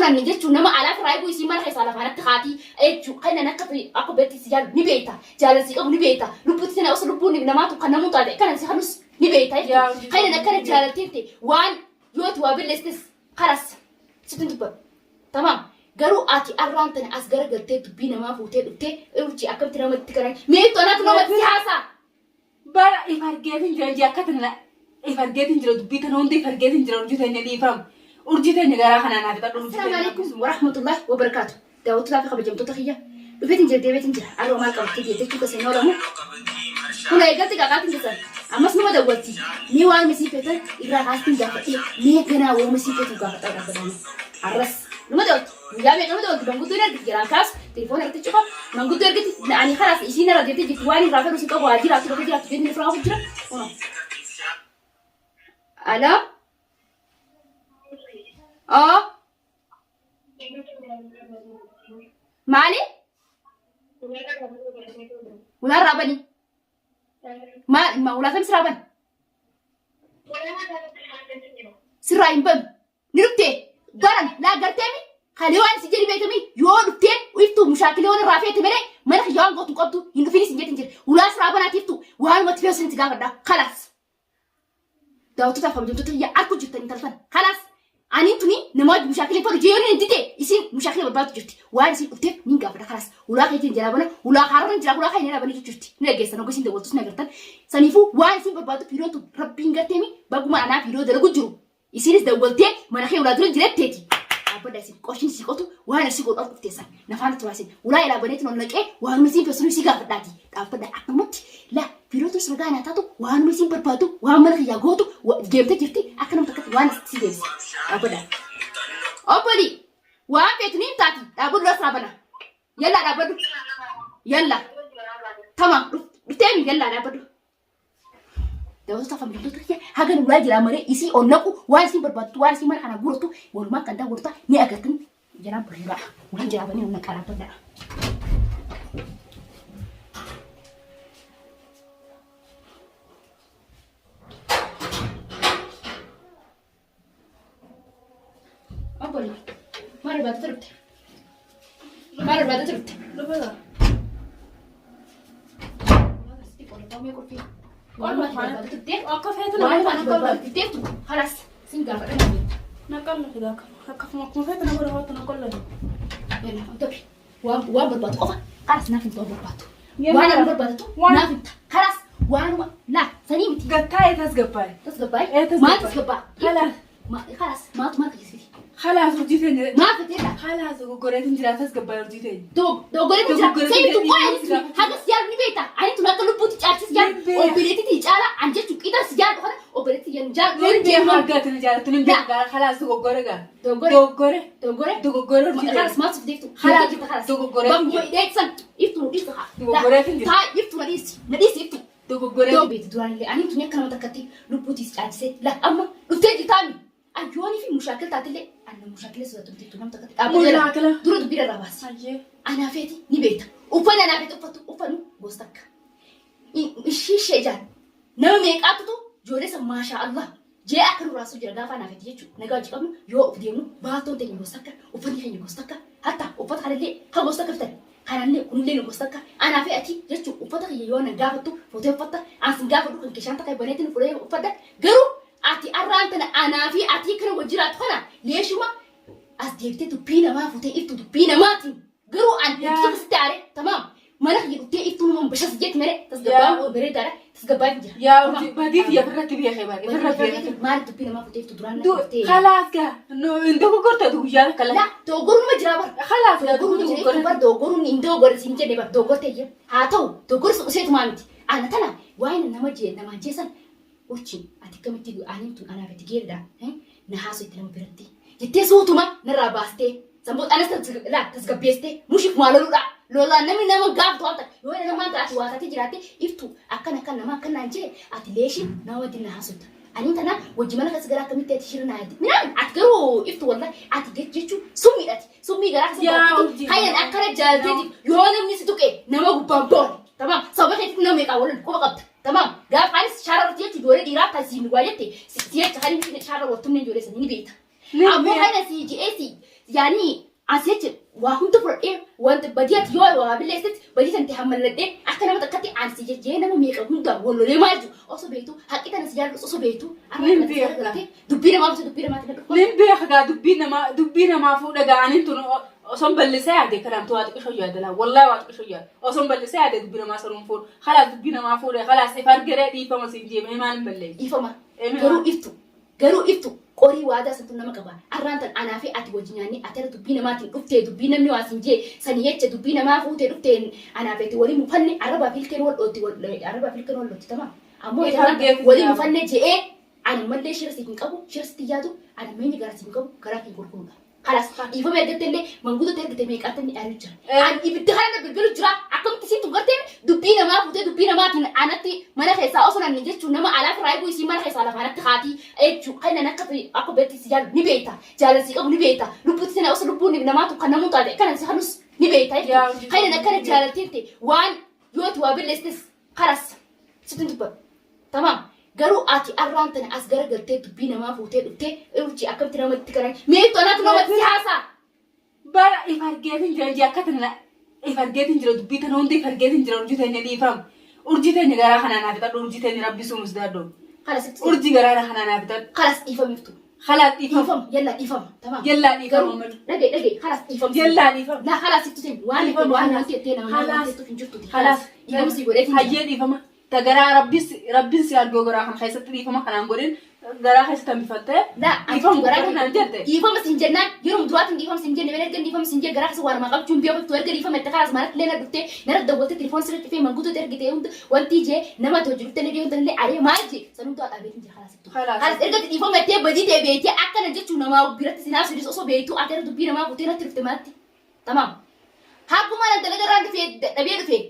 Kanan jechuun nama alaaf irraa eeguu isii mana keessaa lafaanatti haatii jechuu kanan akka akka beekti si jaalu ni beekta. Jaalala si qabu ni beekta. Lubbuutti tana osoo lubbuun namaatu kan namuu taate kanan si hanus ni beekta jechuudha. Kanan akkana jaalalteette waan yoo itti waa balleessites karas sitti hin dubbatu. Tamaam. Garuu ati arraan tana as garagaltee dubbii namaa fuutee dhuftee urjii akkamitti namatti kanan meettu anatu namatti si haasaa. Bara if argeetin jira jee akka tana if argeetin jira dubbii tana hunda if argeetin jira urjii teenya dhiifama. Urjii teenya garaa kanaa naaf fixadhu urjii Assalaamu teenya. alaikum warahmatullahi wabarakaatu. Daawwattootaa fi kabajamtoota kiyya. Dhufeetiin jira deebiitiin jira. Arra maal qabattee jettee keessa hin oolamu. Kun eegalti qaqaatiin keessan. Ammas numa dawwalti. Mee waan misii feetan irraa kaastiin gaafadhee mee ganaa waan misii feetu gaafadhaa dhaabbatanii. Arras numa dawwalti. Guyyaa meeqa numa dawwalti manguddoo hin argiti jalaan kaasu telefoona irratti cufa manguddoo argiti ani kalaas isiin irra deemtee jirti waan irraa fedhu si qabu haa jiraattu bakka jiraattu jettee firraa ofu jira. Kunoo. Alaa. Oo. Maali? Ulaa irraa bani. Maal ma ulaa kam sirraa bani? Sirraa hin banu. Ni dhuftee baran laa garteemi kalee waan si jedhi beekami yoo dhuftee iftuu mushaakilee waan irraa feete malee mana kiyya waan gootu hin qabdu hin dhufinis hin jettin jira. Ulaa sirraa banaati iftuu waanumatti feesu sin si gaafadha. Kalaas. Daawwattoota kabajamtoota kiyya arku jirtan intaltan. Kalaas aniin tuni nama wajji mushaakilee fadhu jee yoon hin dide isiin mushaakilee barbaadu jirti. Waan isiin dhufteef niin gaafadha kalaas. Ulaa keetiin jalaa bana ulaa haaraan jira ulaa keetiin jalaa bana jirti. Ni dhageessan hogga isiin dawwaltus ni agartan. Saniifuu waan isiin barbaadu fiidoon tun rabbiin garteemi baguma anaa fiidoo dalagu jiru. Isiinis dawwaltee mana kee ulaa dura jiretteeti. Dhaabbadha isin qorshiin sii qotu waan asii godhu arguuf teessan. Nafaana turaa isin ulaa ilaa baneetiin ol naqee waanuma isiin feessu isii gaafadhaati. Dhaabbadha akkanumatti laa biiroo tun ragaa naa taatu waanuma isiin barbaadu waan mana kiyyaa gootu deemtee jirti akka nama takkatti waan asitti si deebise. Dhaabbadha. Obboli waan feetu ni himtaati dhaabbadhu lasraa bana. Yallaa dhaabbadhu. Yalla. Tamam dhufteemi yallaa dhaabbadhu. Daawwattoota familtoota kiyya hagan ulaa jira malee isii ol naqu waan isiin barbaaddu waan isiin mana kana guuratu walumaa kan daawwattoota ni agartan jalaa bulaa ulaan jalaa banii ol naqaa dhaabbadha. Obboli maal barbaadda turte? Maal barbaadda turte? Dhufeera. Waan barbaadda turte? Akka feetu Waan nama barbaadda turteeftu kalas sin gaafadha. Na qallu fidaa akkasuma akkuma feetu nama raawwatu na qallu. Yalla tobi waan waan barbaadu qofa kalas naaf hin ta'u barbaadu. Yalla. Waan ani barbaadatu Waan- naaf hin ta'a. Kalas waanuma laa sanii miti. Gattaa'ee tasgabbaa'e. Tasgabbaa'e? Ee, tasgabbaa'e. Maal tasgabbaa? Kalaas. Kalas maaltu maal kajeessiti? Khalaas urjii teenya. Maal fiteedha? Khalaas dogoggoreetiin jira tasgabbaa'e urjii teenya. Dogoggoreetu jira. Dogoggoreetu Seentu jira. qoya ani tuni haga si jaallu ni beekta. Ani tuni akka lubbuutti caalchis jaallu. Ni beeka. Obboleettiitti caala an jechuun qixa si jaallu kana obboleettii yan jaallu. Nin beeka akka ati na jaallattu nin beeka gaa khalaas dogoggore gaa. Dogoggore. Dogoggore. Dogoggore. Dogoggore urjii teenya. Kalas maal siif deeftu? Khalaas Jirta kalas. dogoggoreetu Bakku jira. dheessan iftu nu dhiisi haa. Dogoggoreetu jira. Taa iftu na dhiisi. Na dhiisi iftu. Dogoggore. Doo beektu duraan illee ani tuni akka nama takkatti lubbuutiis caalchisee la amma dhuftee jirtaami. Ayyoonii fi mushaakil taatillee anna mushaakila sodaatu miti nama takkatti dhaabbata jala. Mushaakila. Dura dubbii irraa baasi. Hayyee. Anaa feeti ni beekta. Uffanni anaa feeti uffattu uffannu gosa takka. Ishii ishee ijaan nama meeqaatutu ijoollee san maashaa Allah jee akka nu raasuu jira gaafa anaa feeti jechuudha. Nagaa hojii qabnu yoo of deemnu baattoon teenya gosa takka uffanni keenya gosa takka hatta uffata kanallee kan gosa takka bitan kanallee kunillee nu gosa takka anaa fi ati jechuun uffata kiyya yoo na gaafattu fuutee uffatta an sin gaafadhu kan keeshaan takka baneetiin fuudhee uffadha garuu ati arraan tana anaa fi ati kana wajji jiraattu kana leeshuma as deebitee dubbii namaa fuutee iftu dubbii namaatiin garuu an Yaa. hedduu sitti aare tamaam mana kiyya dhuftee iftuu nama bashas jetti malee tasgabbaa'uu bareedaadha tasgabbaa'ee jira. Yaa urjii badii tiyya ofirratti beekee bari ofirra beekee. Maal dubbii namaa fuutee iftu duraan na Du dhuftee. khalaas gaa nu hin dogoggorte guyyaa takka lama. La dogoggoruma jira bara. Khalaas gaa Dogoggoruma jira dogoggore. bar dogoggoruun hin dogoggore siin jenne bar dogoggorte jira. Haa ta'u dogoggorri sun useetumaa miti. Ana tana waa'ee nama jee namaan jeessan urchiin ati akkamitti aniin tun anaaf itti geedda na haasoo itti nama biratti jettee suutuma narraa baastee sanboota anas laa tasgabbeessitee mushiif maa loluudha. Lolaan namni nama gaafatu waan ta'e yoo nama maan ta'e ati waa taatee jiraatte iftu akkana akkan nama akkanaan jee ati leeshin nama wajjin na haasofta. Ani tana wajji mana keessa gara akkamitti ati shira naa yaaddi. Minaan ati garuu iftu wallahi ati jechuun summiidhati. Summii garaa keessa Yaa baatteeti. urjii. Hayyan akkana jaalteeti yoo namni si tuqe nama gubbaan boone. Tamaam sababa keetitti nama meeqaa waliin quba qabda. Tamaam gaafa anis shaara irratti jechuun ijoollee dhiiraa kan siin waa jette si jecha kan inni shaara waltumne ijoollee sanii ni beekta. Ni Ammoo beeka. kana si je'ee si Yaani asii jecha waa hunda fudhadhee wanta badii ati yoo waa billeessitti badii san itti hammalladhee akka nama takkatti ani si jejjee nama meeqa hundaan wal lolee maal jiru osoo beektu haqqi tana si jaalladhu osoo beektu arra Nin kana si beeka. gargaltee dubbii namaa fi dubbii namaatti na dhufa. Nin beeka gaa dubbii namaa fuudha gaa anin tun oson ballisee yaade kalaamtu waa xiqqisho yaade laa wallaahi waa xiqqisho yaade oson ballisee yaade dubbii namaa sanuun fuudhu khalaas dubbii namaa fuudhe khalaas if argeree dhiifama siin jeemee maal hin balleessu. Dhiifama. Eemee Garuu maal? iftu garuu iftu qorii waadaa santu nama qaba. Arraan tan anaa fi ati wajji nyaannee ati irra dubbii namaatiin dhuftee dubbii namni waa siin jee sanii jecha dubbii namaa fuutee dhuftee anaa fi ati walii mufanne arrabaa fi ilkeen wal dhootti arrabaa fi ilkeen wal dhootti tamam. Ammoo ati If arraan tan argeef walii jiraama. mufanne je'ee ani ammallee shira siif hin qabu shira sitti yaadu ani meenya garaa siif hin qabu garaa kee qulqulluudha. Kalas dhiifama ergatte illee manguddoo ergite meeqaatti inni dhaalu jira. Ani ibidda kana na bilbilu jira. Akkamitti isiin tun gartee dubbii namaa fuutee dubbii namaatiin anatti mana keessaa osoo namni jechuun nama alaaf irraa eeguu isiin mana keessaa lafa anatti haatii jechuu kan nan akka akka beekti si jaalu ni beekta. Jaalala si qabu ni beekta. Lubbuutti sana osoo lubbuun namaatu kan namuu taate kanan si hanus ni beekta jechuudha. Kan nan akkana jaalalteen ta'e waan yoo ati waa balleessites kalas sitti hin dubbadhu. Tamaam. Garuu ati arraan tana as garagaltee dubbii namaa fuutee dhuftee urjii akkamitti namatti kanan meettu anaatu namatti si haasaa. Bara if argeetin jira jee akka tana if argeetin jira dubbii tana hundi if argeetin jira urjii teenya dhiifam. Urjii teenya garaa kanaa naa fixadhu urjii teenya rabbi suumus daadhu. Kalas itti Urjii garaa kanaa naa fixadhu. Kalas dhiifamiftu. Khalaas dhiifam. Dhiifam yalla dhiifama. Tamaam. Yallaa dhiifama Garuu malu. dhagaye dhagaye kalas dhiifam. Yallaa dhiifama. Laa kalas ittu seen waan Dhiifama waan khalaas. wanti ettee nama Khalaas. wanti ettuuf hin jirtuti. Khalaas. Dhiifama si godheetiin jira. Hayyee dhiifama. Ta garaa rabbis rabbin si argoo garaa kana keessatti dhiifama kanaan godhin garaa keessatti hambifattee Laa ati dhiifama garaa godhin naan jette. Dhiifama siin jennaan yeroo duraatiin dhiifama siin jenne erga dhiifama siin jenne garaa keessa waan namaa qabachuun biyya qoftu erga dhiifama itti karas manatti illee na dhuftee nara dawwalte telefoon sirra cufee manguutuutti ergite hunda wanti jee nama ati hojii dhuftee illee hunda illee aree maal jee san hundaa dhaabeetiin jira karas ittu. Khalaas. Karas erga dhiifama ittee badii ta'e beektee akkana jechuun namaa biratti sinaa siris osoo beektuu ati erga dubbii namaa fuutee natti dhufte manatti. Tamaam. Hagguma nan dalaga irraan dhufee dadhabee dhufee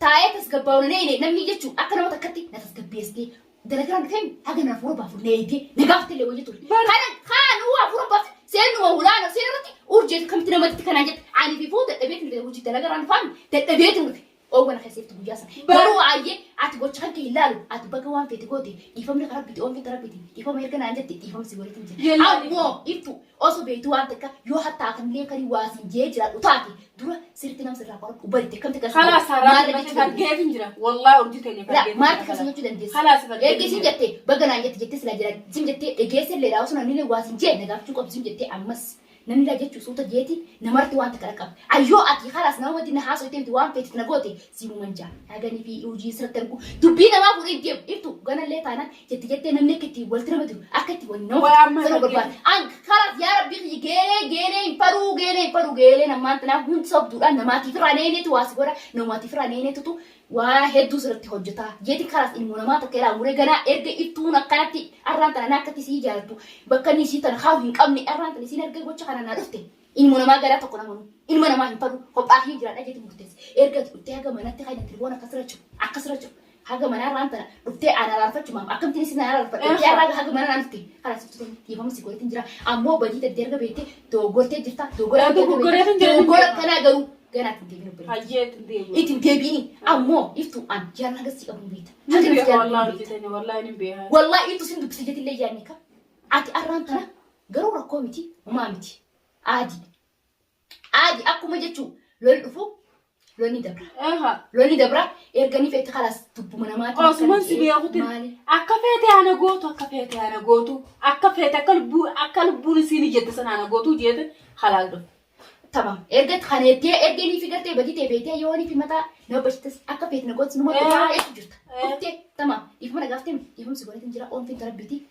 taa'ee tasgabbaa'u na eene namni jechuun akka nama takkatti na tasgabbeessitee dalagaan dhufeen haga na hafuura baafu na eegdee na gaafatte illee wayya ture. Kana kaanuu hafuura baafu seenuma hulaana seen irratti urjii akkamitti namatti kanaan jette ani fi fuu dadhabeetiin dhufe hojii dalagaraan dhufaan dadhabeetiin dhufe. Oowwan akka seeftu guyyaa sana. Garuu ayyee ati gocha kan kee hin laalu ati baga waan feete goote dhiifamni karaa bitti oomfii karaa bitti dhiifama erga naan jette dhiifama si walitti hin jira. Ammoo iftu osoo beektu waan takka yoo hattaa kamillee kan waa siin jee jiraadhu taate dura sirriitti nama sirraa qoradhu baritte akkamitti akkas Khalaas maal har'aa jechuu dandeessa? argeetin jira. Wallaahi urjii teenya La maal jira. akkas jechuu dandeessa? Khalaas Erga isin jette baga naan jette jettee silaa jira isin jettee dhageesse illee osoo namni illee waa sin jee na gaafachuu qabdu isin jettee ammas namni laa jechuu suuta jeeti namarti waan takka dhaqqabde. Ayyoo ati khalaas nama wajjin na haasofte miti waan feetit na goote siimuman jaa. Haganii fi hojii sirratti argu dubbii namaa fuudhee hin deemu iftu ganallee taanaan jette jettee namni akka itti walitti nama jiru akka itti wal nama Waa amma sana argee. barbaada. An kalaas yaa rabbii kiyya geelee geelee hin faruu geelee hin faruu geelee namaan tanaa hundi sobduudhaan namaatiif irraa neeneetu waa si godha namaatiif irraa neeneetutu waa hedduu sirratti hojjetaa. Jeeti kalaas ilmoo namaa takka irraa muree ganaa erga iftuun akkanatti arraan tana na akkatti sii jaalattu bakka inni isii tana kaa'u hin qabne arraan tana isiin erga gocha kana naa dhufte ilmoo namaa garaa tokko namanu ilma namaa hin fadhu kophaa kiyya jiraadha jeeti murteesse. Erga dhuftee haga manatti kan telefoon akkasirra jiru akkasirra jiru. Haga manaa irraan tana dhuftee ana araarfachumaaf akkamittiin isin araarfadha jettee har'a haga manaa naan dhufte. Karaa sitti tolu dhiifama si godheetiin jira. Ammoo badii tante erga beektee dogoggortee jirta. Dogoggora Dogoggoreetiin jira. Dogoggora kanaa garuu ganaa ittiin deebiin obboleettii. Hayyee ittiin deebiin. Ittiin deebiini ammoo iftuu an jaalala haga si qabu hin beekta. Nin Haga beeka si jaalala wallaahi hin beekta. urjii teenya wallaahi nin beeka. Wallaahi iftuu sin dubbisa jettillee yaadne kam. Ati arraan tana garuu rakkoo miti homaa miti. Aadii. Aadi akkuma jechuun lolli dhufu lolli dabra. Eha. Lolli dabra erga ni feete kalaas dubbuma namaatiin. Osuman si beekutin Maali? akka feete ana gootu akka feete ana gootu akka feete akka lubbuu akka lubbuun isiin ijjette sana ana gootu jeete halaal dhufe. Tamam. Erga kaneettee erga ni fi gartee badii ta'e beektee yoo ni fi mataa nama bashittas akka feete na gootu numa dhufaa jechuun jirta. Dhuftee tamam. Dhiifama na gaaftee dhiifama si godhatin jira oomfiin tarabbiitii.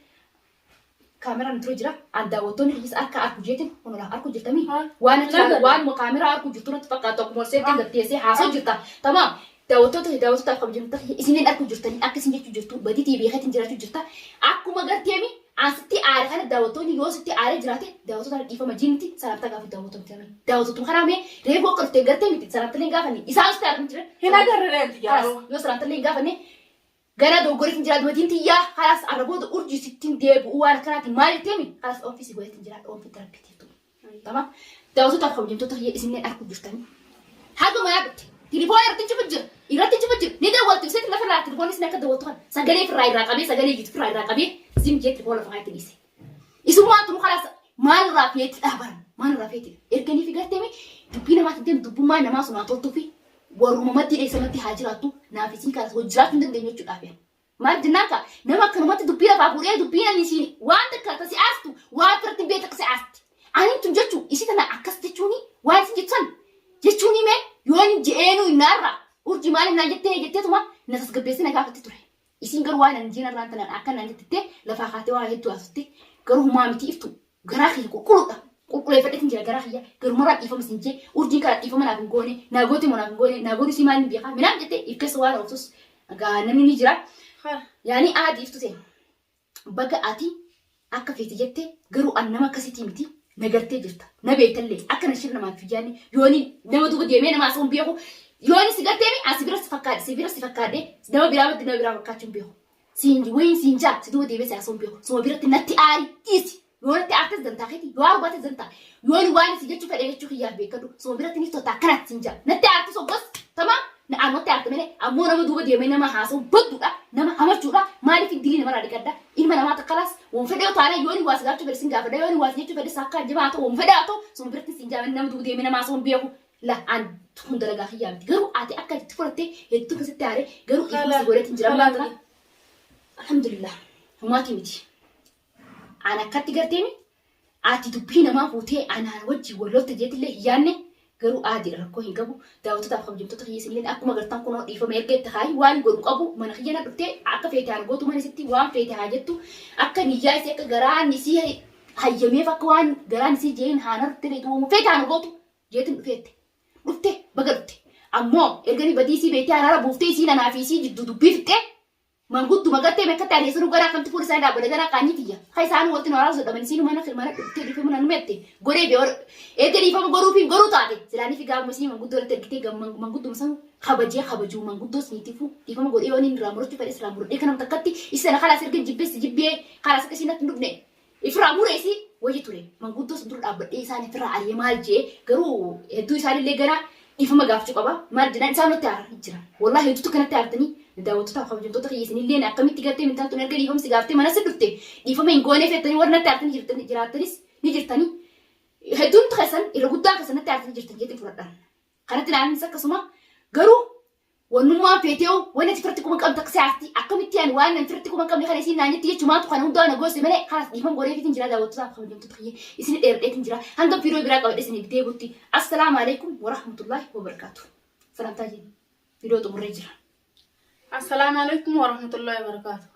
Kaameraan dura jira. An daawwattoonni kiyyas akka arku jeetin kun olaa arku jirtamii. Waan achi waan kaameraa arku jirtu natti fakkaatu akkuma ol seettee gad teessee haasoo jirta. Tamaam. Daawwattoota daawwattootaaf kabajamtoota kiyya isiniin arku jirtanii akka isin jechuu jirtu badii tii beekeetiin jiraachuu jirta. Akkuma garteemi an sitti aare kana daawwattoonni yoo sitti aaree jiraate daawwattoota dhiifama jiinti salaamtaa gaafa daawwattoota tamee. Daawwattootuma kanaa mee reefu akka dhufteen gartee miti salaamtallee hin gaafanne isaan sitti aaranii jiran. Hin agarre reenti jaaruu. Yoo salaamtallee hin gaafanne Ganaa dogoggoriitiin jira dubartiin tiyyaa kalaas arra booda urjii sittiin deebi'u waan akkanaatiin maal jetteemi kalaas oomfii si godheetiin jira oomfii tarabbiitiif ta'u. Tamam. Daawwattoota kabajamtoota kiyya isinneen arguu jirtanii. Haga manaa dhufte. Tilifoona irratti cufu jira. Irratti cufu jira. Ni dawwaltu. Isitti lafa irraa tilifoonni isin akka dawwaltu kana sagalee firraa irraa qabee sagalee jitu firraa irraa qabee zim jee tilifoona lafa kaayatti dhiise. Isummaan tunu kalaas Maal irraa feeti dhaabaran? Maal irraa feeti? Erganii fi garteemi dubbii namaatti deemu dubbummaa namaa sun haa toltuu fi warruma maddii dheessamatti haa jiraattu naaf isiin kanas wajji jiraachuu hin dandeenyu jechuudhaaf. Maal jennaan kaa nama akkanumatti dubbii lafaa fuudhee dubbiin ani isiin waan takka ta si aastu waan firratti hin beekne takka si aasti. Ani tun jechuu isii tana akkas jechuuni waan isin jettu san jechuuni mee yoon je'eenuu innaarraa urjii maaliif naan jettee jetteetuma na tasgabbeessee na gaafatti ture. Isiin garuu waan ani jeen irraan tana akka naan jettee lafaa kaatee waa hedduu haasofte garuu humaa miti iftu garaa kiyya qulqulluudha. Qulqulleeffadheetiin jira garaa kiyya garumarraa dhiifama siin jee urjiin karaa dhiifama naaf hin goone naa goote moo naaf hin goone naa godhu isii maal hin beekaa minaan jettee if keessa waan ooftus gaa namni ni jira. Yaani aadi iftu ta'e baga ati akka feete jette garuu an nama akkasitii miti na gartee jirta na beektallee akka na shira namaaf hin yaadne yooni nama duuba deemee nama haasa'uun beeku yooni si gartee mi asi bira si fakkaadhe si bira si fakkaadhe nama biraa maddi nama biraa fakkaachuu hin beeku siin wayiin siin jaa si duuba deemee si haasa'uun beeku suma biratti natti aari dhiisi yoo natti aartes dantaa keeti yoo aaru baates dantaa yooni waan si jechuu fedhe jechuu kiyyaaf beekadhu suma biratti ni totta akkanatti siin jaa natti aartus hoggas tamaa Na anumatti aarte malee ammoo nama duuba deemee nama haasa'u badduudha nama hamachuudha maaliif dilii namarraa dhiqadha ilma namaa takka laas waan fedhe yoo taane yooni waa si gaafachuu fedhe sin gaafadha yooni waa si jechuu fedhe sakkaa jabaa haa ta'u waan fedhe haa ta'u suma biratti sin jaamani nama duuba deemee nama haasa'u hin beeku la an kun dalagaa kiyyaa miti garuu ati akka itti fudhatte hedduu keessatti aare garuu dhiifama si godheetiin jira maal tana alhamdulillah humaatii miti an akkatti garteemi Ati dubbii namaa fuutee anaan wajjin wal lolta jeetillee hin yaanne garuu aadiidha rakkoo hin qabu daawwattotaaf kabajamtoota kiyya isinillee akkuma gartan kunoo dhiifama erga itti kaayi waan godhu qabu mana kiyya na dhuftee akka feete haan gootu mana isitti waan feete haa jettu akka niyyaa isii akka garaan isii hayyameef akka waan garaan isii jeen haan hartee beektu feete haan gootu jeetin dhufeette dhufte baga dhufte ammoo erganii badii isii beektee araara buuftee isiin anaa fi isii jidduu dubbii fixxee Mangudduma gartee mekkatti adeessanuu gara akkamti fuula isaanii dhaabbate gara qaanyii tiyya. Ka isaan walitti nu araarsu dhaban isiin mana mana dhuftee dhiifama nan mette godhee fi erga dhiifama godhuu fi godhuu taate silaanii fi gaafuma isii manguddoo irratti ergitee mangudduma san kabajee kabajuu manguddoo isiniitiifuu dhiifama godhee yoo inni irraa murachuu fedhe irraa muradhee kanam takkatti isa sana kalaas erga jibbee si jibbee kalaas akka isiin natti hin dhufne ifirraa mure isii wayya ture manguddoo sun dura dhaabbadhee isaan ifirraa ari'ee maal jee garuu hedduu isaanillee gara dhiifama gaafachuu qaba maal jedhaan isaan natti aaranii jiran wallahi hedduutu kanatti aartanii daawwattootaaf kabajamtoota kiyya isinillee akkamitti gartee mintaan tun erga dhiifama si gaaftee mana si dhufte dhiifama hin goonee fettanii warra natti aartanii jirtanii jiraatanis ni jirtanii hedduun keessan irra guddaa keessan natti aartanii jirtan jeetiin fudhadhaan Kanatti ilaaluunis akkasuma garuu wannummaan feeteewu wanni ati firratti quba hin qabne takka si aarti akkamitti ani waan ani firratti quba hin qabne kana isiin naan jetti jechumaatu kana hundaa na goose malee kanas dhiifama godheefiitiin jira daawwattootaaf kabajamtoota kiyya isin dheerdheetiin jira hanga viidiyoo biraa qabadhe isiniif deebutti assalaamu alaikum warahmatullaahi wabarakaatu salamtaa jenni viidiyoo xumurree jira. Assalaamu alaikum warahmatullahi wabarakatuh.